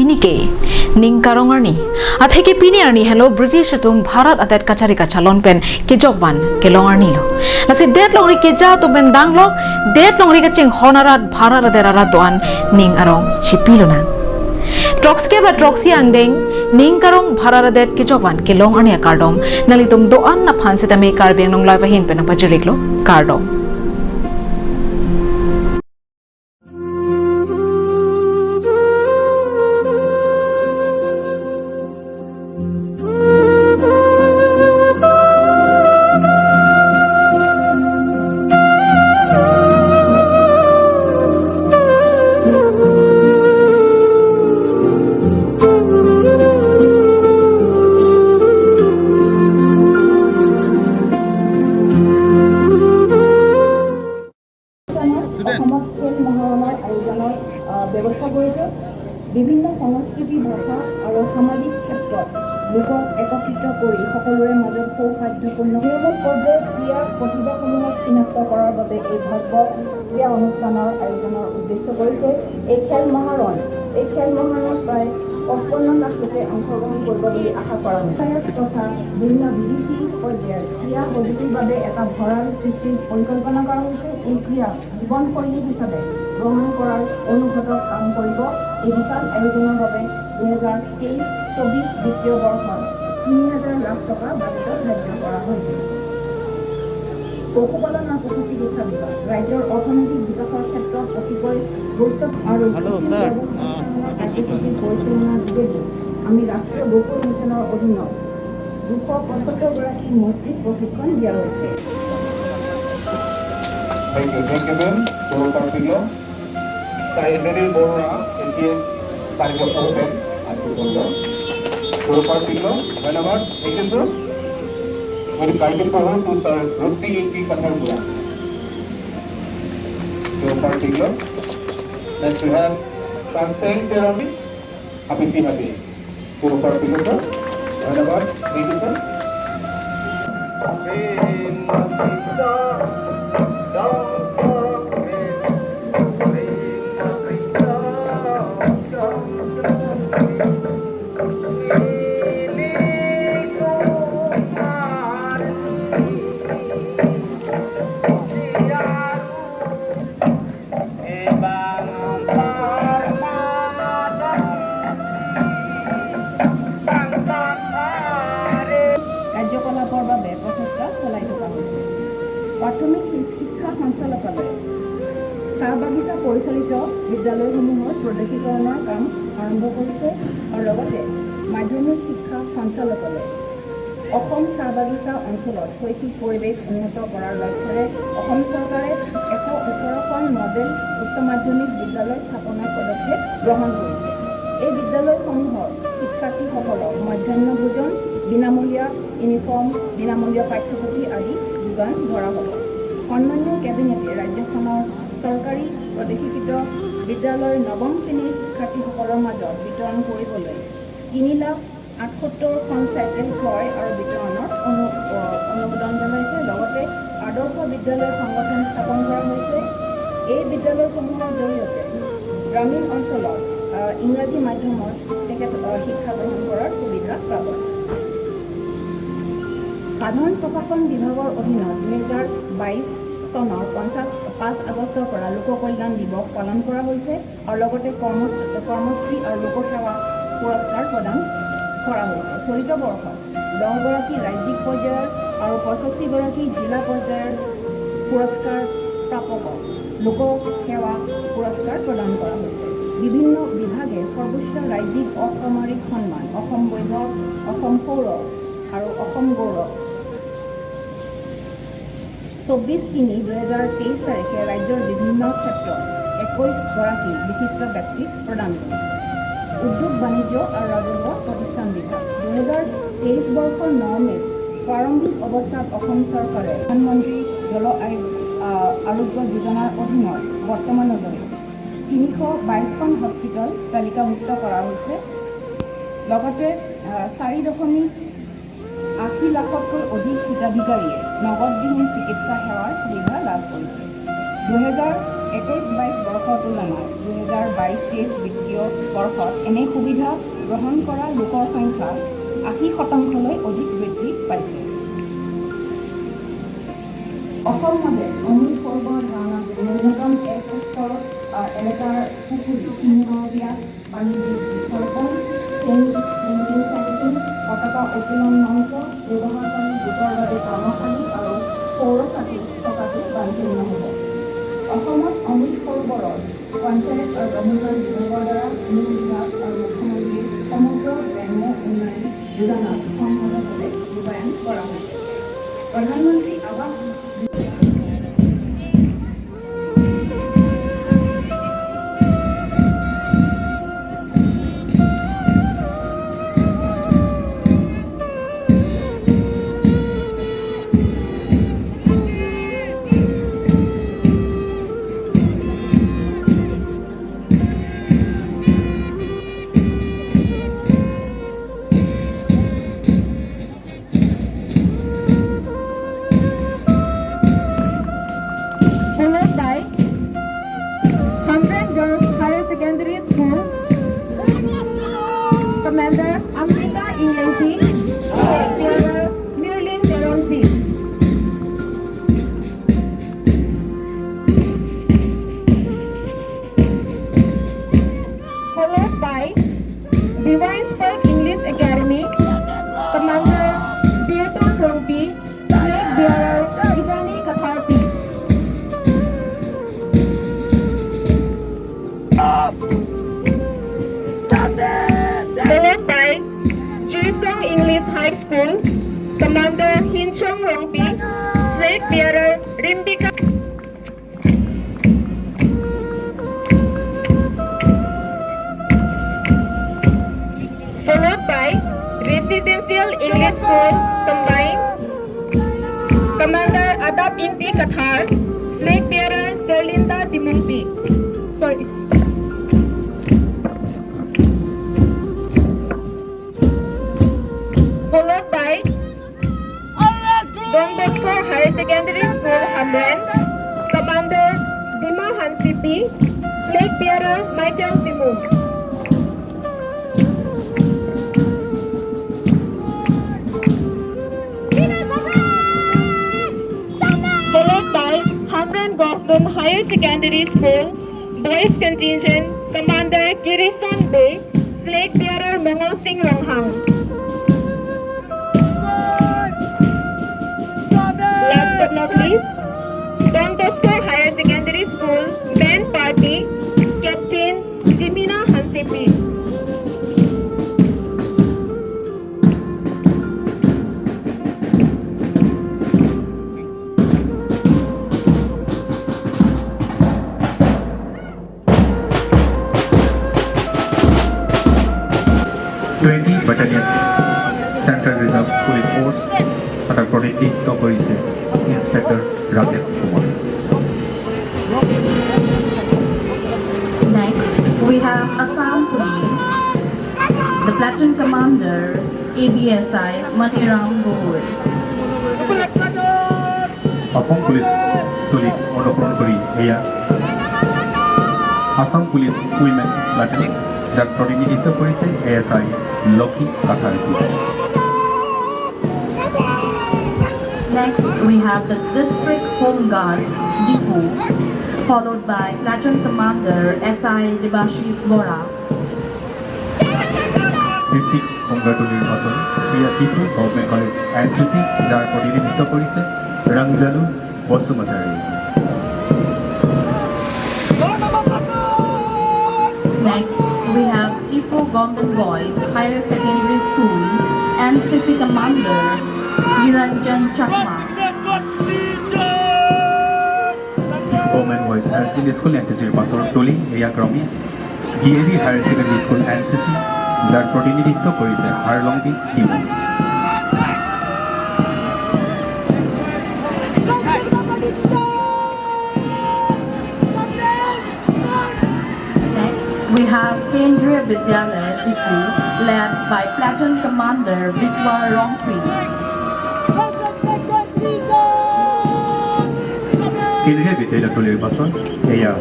Pini ke ning karong arni athe ke pini arni hello British tum Bharat atet kachari kachalon pen ke jokwan ke long arni lo lasi det long ri ke ja to ben dang lo det long ri ke ching honarat Bharat atet arat doan ning arong chipilo na Troxke bla troxi angdeng ning karong Bharat atet ke jokwan ke long arni kardom nali tum doan na phanse tame karbeng nong lai wahin pen pajeriklo kardom. অসমত খেল মহাৰণৰ আয়োজনৰ ব্যৱস্থা কৰিছে। বিভিন্ন সংস্কৃতি, ভাষা আৰু সামাজিক ক্ষেত্ৰত লোকক একত্ৰিত কৰি সকলোৰে মাজত সৌহাৰ্দ্যপূৰ্ণ তৃণমূল পৰ্যায়ত ক্ৰীড়া প্ৰতিভাসমূহক চিনাক্ত কৰাৰ বাবে এই ভব্য ক্ৰীড়া অনুষ্ঠানৰ আয়োজনৰ উদ্দেশ্য কৰিছে। এই খেল মহাৰণত প্ৰায় 55 লাখ লোকে অংশগ্ৰহণ কৰিব বুলি আশা কৰা হৈছে। তথা বিভিন্ন বিডিচি পৰ্যায়ত ক্ৰীড়া সঁজুলিৰ বাবে এটা ভঁৰাল সৃষ্টিৰ পৰিকল্পনা কৰা হৈছে। এই ক্ৰীড়া জীৱনশৈলী হিচাপে গ্ৰহণ কৰাৰ অনুঘটক কাম কৰিব। এই বিশাল আয়োজনৰ বাবে 2023-24 বিত্তীয় বৰ্ষত 3,000 লাখ টকা বাজেটত ধাৰ্য কৰা হৈছে। পশুপালন আৰু পশু চিকিৎসা বিভাগ ৰাজ্যৰ অৰ্থনৈতিক বিকাশৰ ক্ষেত্ৰত অতিকৈ গুৰুত্ব আৰু কাৰ্যসূচী পৰিচালনাৰ যোগেদি আমি ৰাষ্ট্ৰীয় গোকুল মিছনৰ অধীনত 275 গৰাকী মৈত্ৰীক প্ৰশিক্ষণ দিয়া হৈছে। Thank you. Thank you, ma'am. Sir Indranil Borua, NPS Open, ধন্যবাদ। Thank you, sir. Very kindly forward to Sir Rupsi E.T. Katharbura. Next we have Sir Sen Terami, Happy Happy. Sir. ধন্যবাদ। Thank you, sir. কাৰ্যকলাপৰ বাবে প্ৰচেষ্টা চলাই থকা হৈছে। প্ৰাথমিক শিক্ষা সঞ্চালকালয়ে চাহ বাগিচা পৰিচালিত বিদ্যালয়সমূহৰ প্ৰদেশীকৰণৰ কাম আৰম্ভ কৰিছে আৰু লগতে মাধ্যমিক শিক্ষা সঞ্চালকালয়ে অসম চাহ বাগিচা অঞ্চলত শৈক্ষিক পৰিৱেশ উন্নত কৰাৰ লক্ষ্যৰে অসম চৰকাৰে 118খন মডেল উচ্চ মাধ্যমিক বিদ্যালয় স্থাপনৰ পদক্ষেপ গ্ৰহণ কৰিছে। এই বিদ্যালয়সমূহৰ শিক্ষাৰ্থীসকলক মধ্যাহ্ন ভোজন, বিনামূলীয়া ইউনিফৰ্ম, বিনামূলীয়া পাঠ্যপুথি আদি যোগান ধৰা হ'ব। সন্মানীয় কেবিনেটে ৰাজ্যখনৰ চৰকাৰী প্ৰদেশীকৃত বিদ্যালয়ৰ নৱম শ্ৰেণীৰ শিক্ষাৰ্থীসকলৰ মাজত বিতৰণ কৰিবলৈ 3,78,000খন চাইকেল ক্ৰয় আৰু বিতৰণৰ অনুমোদন জনাইছে। লগতে আদৰ্শ বিদ্যালয় সংগঠন স্থাপন কৰা হৈছে। এই বিদ্যালয়সমূহৰ জৰিয়তে গ্ৰামীণ অঞ্চলত ইংৰাজী মাধ্যমত তেখেত শিক্ষা গ্ৰহণ কৰাৰ সুবিধা পাব। সাধাৰণ প্ৰশাসন বিভাগৰ অধীনত 2022 চনৰ 5 আগষ্টৰ পৰা লোক কল্যাণ দিৱস পালন কৰা হৈছে আৰু লগতে কৰ্মশ্ৰী আৰু লোকসেৱা পুৰস্কাৰ প্ৰদান কৰা হৈছে। চলিত বৰ্ষত 10গৰাকী ৰাজ্যিক পৰ্যায়ৰ আৰু 65গৰাকী জিলা পৰ্যায়ৰ পুৰস্কাৰ প্ৰাপকক লোকসেৱা পুৰস্কাৰ প্ৰদান কৰা হৈছে। বিভিন্ন বিভাগে সৰ্বোচ্চ ৰাজ্যিক অসামৰিক সন্মান অসম বৈভৱ, অসম সৌৰভ আৰু অসম গৌৰৱ 24/3/2023 তাৰিখে ৰাজ্যৰ বিভিন্ন ক্ষেত্ৰত 21গৰাকী বিশিষ্ট ব্যক্তিক প্ৰদান কৰিছে। উদ্যোগ, বাণিজ্য আৰু ৰাজহুৱা প্ৰতিষ্ঠান বিভাগ 2023 বৰ্ষৰ 9 মে'ত প্ৰাৰম্ভিক অৱস্থাত অসম চৰকাৰে প্ৰধানমন্ত্ৰী জল আৰোগ্য যোজনাৰ অধীনত বৰ্তমানলৈ 322খন হস্পিটেল তালিকাভুক্ত কৰা হৈছে। লগতে 4.80 লাখতকৈ অধিক হিতাধিকাৰীয়ে নগদবিহীন চিকিৎসা সেৱাৰ সুবিধা লাভ কৰিছে। 2021-22 বৰ্ষৰ তুলনাত 2022-23 বিত্তীয় বিত্তীয় বৰ্ষত এনে সুবিধা গ্ৰহণ কৰা লোকৰ সংখ্যা 80%লৈ অধিক বৃদ্ধি পাইছে। অসম মডেল অমৃত সৰোবৰ ধাৰণাত ন্যূনতম 1 হেক্টৰ এলেকাৰ পুখুৰী, সীমিত বাণিজ্যিক বৃক্ষৰোপণ, চেইন ফেন্সিং, পতাকা উত্তোলন মঞ্চ, ব্যৱহাৰকাৰী গোটৰ বাবে কৰ্মশালী আৰু সৌৰ ছাতি থকাটো বাঞ্ছনীয় হ'ব। অসমত অমৃত সৰোবৰৰ পঞ্চায়ত আৰু গ্ৰামোন্নয়ন বিভাগৰ দ্বাৰা মূল বিভাগ আৰু মুখ্যমন্ত্ৰীৰ সমগ্ৰ গ্ৰাম্য উন্নয়ন যোজনাত সংহতভাৱে ৰূপায়ণ কৰা হৈছে। প্ৰধানমন্ত্ৰী আৱাস Followed by 100 Girls Higher Secondary School, Commander Amrita Inglensi, Bearer Mirlin Teronpi. Followed by Divine Spark English Academy, Commander Beaton Rongpi, Flag Bearer Ivani Katharpi. Followed by Jisung English High School, Commander Hinchong Rongpi, Flag Bearer Rimbika. Followed by Residential English School Combined, Commander Adab Inti Kathar, Flag Bearer Serlinda Dimumpi. Sorry. Followed by Don Bosco Higher Secondary School, Hamren, Commander Dima Hansipi, Flag Bearer Michael Timung. Followed by Hamren Government Higher Secondary School, Boys Contingent, Commander Kirison Bey, Flag Bearer Mongol Singh Ronghang. Last but not least, Don Bosco Higher Secondary School, Band Party, Captain Jimina Hansepi. 20 Battalion, Central Reserve Police Force, তাক প্ৰতিনিধিত্ব কৰিছে inspector Rakesh Kumar. Next, we have Assam Police, the platoon commander, ABSI Maniram Gogoi. Assam police টলীক অনুসৰণ কৰি এয়া Assam police women platoon, যাক প্ৰতিনিধিত্ব কৰিছে A S I Lakshmi কাথাৰটি। Next, we have the District Home Guards, Diphu, followed by platoon commander SI Debashis Bora. District home guard টলীৰ পাছত এয়া Diphu government college NCC, যাৰ প্ৰতিনিধিত্ব কৰিছে Rongjalu Basumatary. Next, we have Diphu Government Boys Higher Secondary School, NCC Commander Niranjan Chakma. Government boys higher secondary school এনচিচিৰ পাছৰ টলী এয়া ক্ৰমে DAV higher secondary school NCC, যাৰ প্ৰতিনিধিত্ব কৰিছে হাৰলংবি Temu. Next, we have Kendriya Vidyalaya Diphu, led by platoon commander Biswa Rongpri. কেন্দ্ৰীয় বিদ্যালয় টলীৰ পাছত এয়া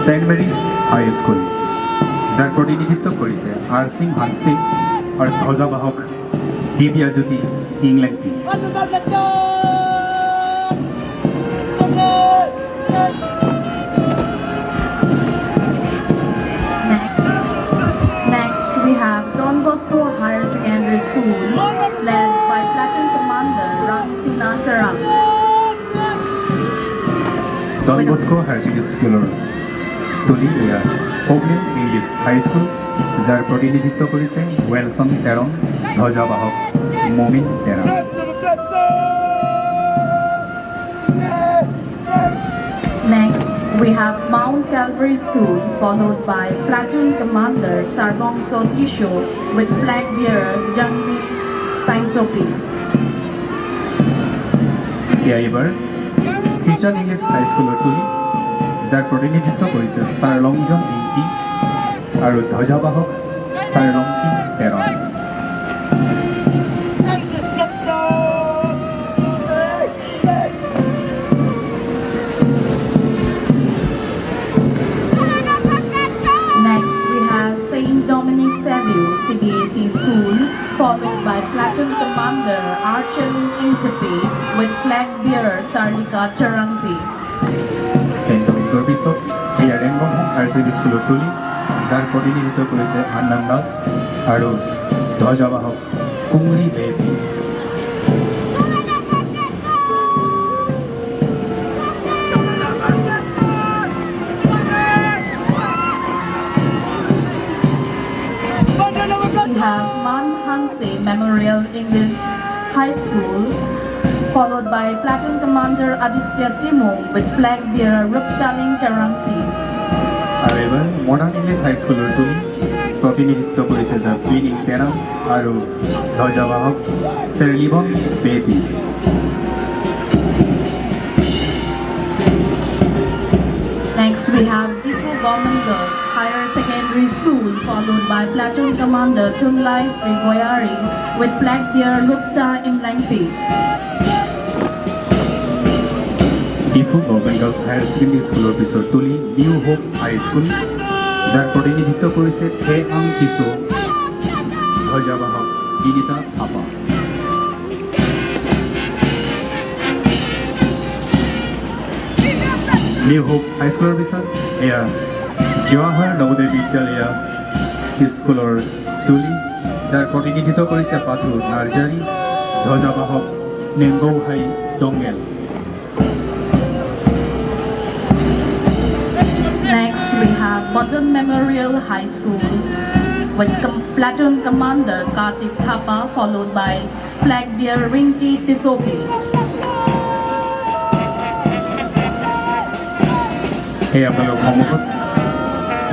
ছেইণ্ট মেৰিজ হাই স্কুল, যাৰ প্ৰতিনিধিত্ব কৰিছে আৰচিং হানসিং আৰু ধ্বজাবাহক Dibyajyoti ইংলেণ্ডপি। Next, we have Don Bosco Higher Secondary School, led by Platoon Commander Rangsina Tarang. Don Bosco higher secondary স্কুলৰ তুলি এয়া অগ্নিম ইংলিছ হাইস্কুল, যাৰ প্ৰতিনিধিত্ব কৰিছে ৱেলছন টেৰন, ধ্বজাবাহক মমিন Teron. Next, we have Mount Calvary School, followed by Platoon Commander Sarbongso Tisho with flag bearer Jangmi Tangsopi. এয়া এইবাৰ খ্ৰীষ্টান English হাইস্কুলৰ তুলি, যাৰ প্ৰতিনিধিত্ব কৰিছে ছাৰ লংজন ইংটি আৰু ধ্বজাবাহক sir Rongki Teron. Next, we have Saint Dominic Savio CBAC School, followed by Platoon Commander Archen Ingtepe with flag bearer Sarlika Charangpi. Saint ডমিনিকৰ পিছত এয়া ৰেংগমহং হায়াৰ ছেকেণ্ডেৰী স্কুলৰ তুলি, যাৰ প্ৰতিনিধিত্ব কৰিছে আন্নান দাস আৰু ধ্বজাবাহক কুংৰি বেপি। We have Man Hanse Memorial English High School, followed by Platoon Commander Aditya Timung with flag bearer Ruptaling Tarangpi. আৰু এইবাৰ মডাৰ্ণ ইংলিছ হাইস্কুলৰ তুলি, প্ৰতিনিধিত্ব কৰিছে যাৰ ক্লিনিং টেৰাম আৰু ধ্বজাবাহক চেৰলিবন বেপি। Next, we have Diphu Government Girls Higher Secondary School, followed by Platoon Commander Tunlai Sri Goyari with flag bearer Lupta Imlangpi. Diphu government girls higher secondary স্কুলৰ পিছৰ তুলি নিউ হোপ হাইস্কুল, যাৰ প্ৰতিনিধিত্ব কৰিছে the আং কিশো, ধ্বজাবাহক বিনীতা থাপা। নিউ হোপ হাইস্কুলৰ পিছত এয়া জৱাহৰ নৱোদয় বিদ্যালয় স্কুলৰ তুলি, যাৰ প্ৰতিনিধিত্ব কৰিছে পাথু Narzary, ধ্বজাবাহক নেংগৌহাই দংগেল। Next, we have Button Memorial High School with Platoon Commander Kartik Thapa, followed by flag bearer Rinti Tisopi. এই আপোনালোক সন্মুখত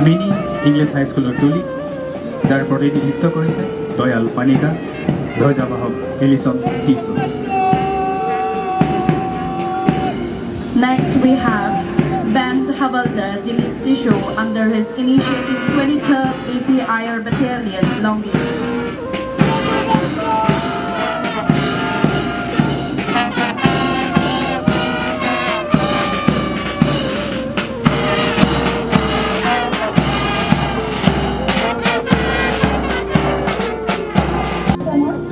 মিনি ইংলিছ হাইস্কুলৰ তুলি, যাৰ প্ৰতিনিধিত্ব কৰিছে দয়াল পানিকা, ধ্বজাবাহক Alison Tisu. Next, we have Band Havaldar Dilip Tisho under his initiative 23rd APIR Battalion, Longing.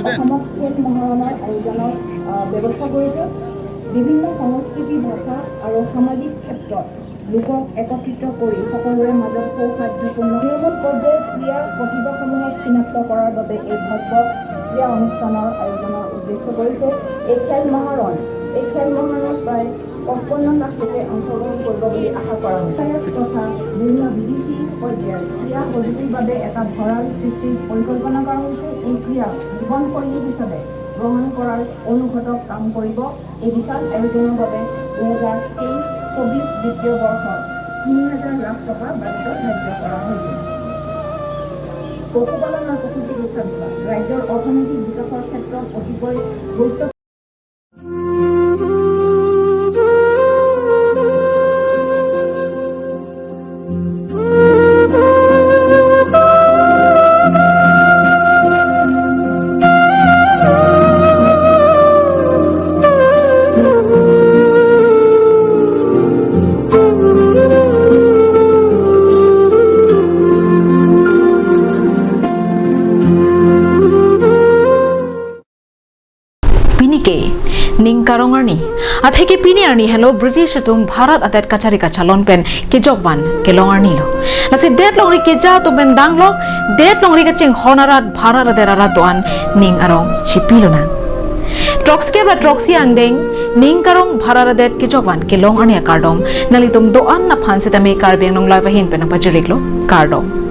অসমত খেল মহাৰণৰ আয়োজনৰ ব্যৱস্থা কৰিছে। বিভিন্ন সংস্কৃতি, ভাষা আৰু সামাজিক ক্ষেত্ৰত লোকক একত্ৰিত কৰি সকলোৰে মাজত সৌহাৰ্দ্যপূৰ্ণ তৃণমূল পৰ্যায়ত ক্ৰীড়া প্ৰতিভাসমূহক চিনাক্ত কৰাৰ বাবে এই ভব্য ক্ৰীড়া অনুষ্ঠানৰ আয়োজনৰ উদ্দেশ্য কৰিছে। এই খেল মহাৰণত প্ৰায় 55 লাখ লোকে অংশগ্ৰহণ কৰিব বুলি আশা কৰা হৈছে। তথা বিভিন্ন বিদেশী পৰ্যায়ত ক্ৰীড়া সঁজুলিৰ বাবে এটা ভঁৰাল সৃষ্টিৰ পৰিকল্পনা কৰা হৈছে। এই ক্ৰীড়া জীৱনশৈলী হিচাপে গ্ৰহণ কৰাৰ অনুঘটক কাম কৰিব। এই বিশাল আয়োজনৰ বাবে 2023-24 বিত্তীয় বৰ্ষত 3000 লাখ টকা বাজেটত ধাৰ্য কৰা হৈছে। পশুপালন আৰু পশু চিকিৎসা বিভাগ ৰাজ্যৰ অৰ্থনৈতিক বিকাশৰ ক্ষেত্ৰত অতিকৈ গুৰুত্ব Ning karong arni atheke pini arni hello British tum Bharat atet kachari kachalon pen ke jok wan ke long arni lo lasi det long ri ke ja tum pen dang lo det long ri ka ching honarat Bharat adet arat doan ning arong chipilo na Troxke bla troxi angdeng ning karong Bharat adet ke jok wan ke long arni kardom nali tum doan na phan se tame karbeng nong lai wahin pen pa jiriklo kardom.